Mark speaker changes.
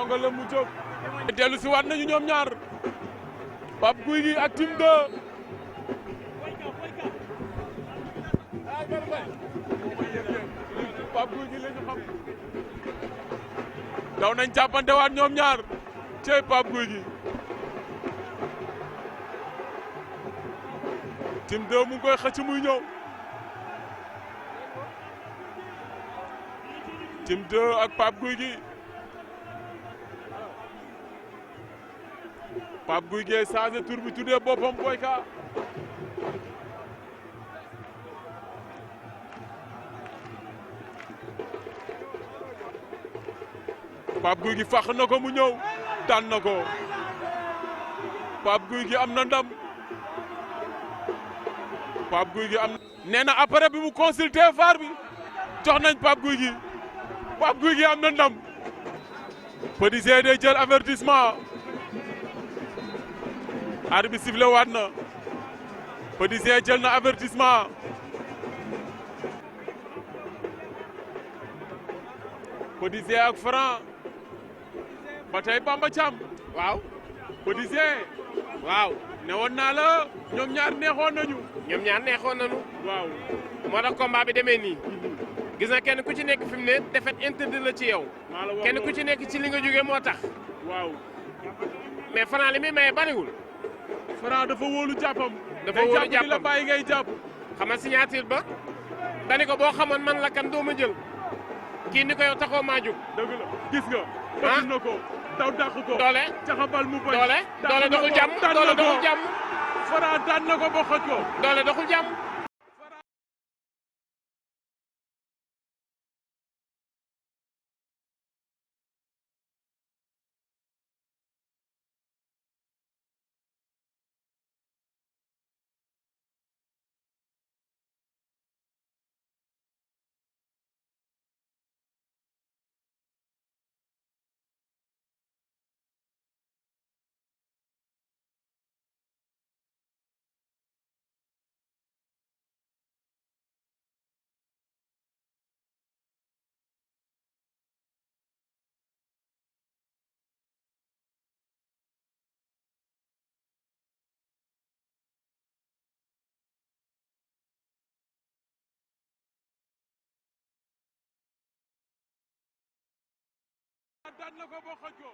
Speaker 1: jongale mu jóg dellu si waat nañu ñoom ñaar Pape Gouye Gui ak Tim 2 Pape Gouye Gui lañu xam daw nañ jàppante waat ñoom ñaar cey Pape Gouye Gui Tim 2 mu ngi koy xëcc muy ñëw Tim 2 ak Pape Gouye Gui Pape Gouye Gui changé tur bi tuddee boppam Boyka Pape Gouye Gui fàq na ko mu ñëw daan na ko Pape Gouye Gui am na ndam Pape Gouye Gui am nee na après bi mu consulté VAR bi jox nañ Pape Gouye Gui Pape Gouye Gui am na ndam Petit Zé day jël avertissement arbitre bi sifflé waat na Petit Zé jël na avertissement Petit Zé ak Franc ba tey Bamba Thiam
Speaker 2: waaw
Speaker 1: Petit Zé
Speaker 2: waaw
Speaker 1: ne woon naa la ñoom ñaar neexoon nañu waaw
Speaker 2: moo tax combat bi demee nii gis na kenn ku ci nekk fi mu ne défaite interdit la ci yow kenn ku ci nekk ci li nga jógee moo tax
Speaker 1: waaw
Speaker 2: mais Franc li muy maye bariwul
Speaker 1: Franc dafa wóolu jàppam
Speaker 2: dafa wóolu
Speaker 1: jàpp di la bàyyi ngay jàpp
Speaker 2: xam nga signature ba dani ko boo xamoon man la kan doo ma jël kii ni ko yow taxoo maa jóg
Speaker 1: dëgg la gis nga bëgg na ko daw dàq ko
Speaker 2: doole
Speaker 1: caxabal mu bañ
Speaker 2: doole doxul jàmm doole doxul jàmm
Speaker 1: Franc daan na ko ba xoj ko
Speaker 2: doole doxul jàmm
Speaker 1: daan na ko ba xoj ko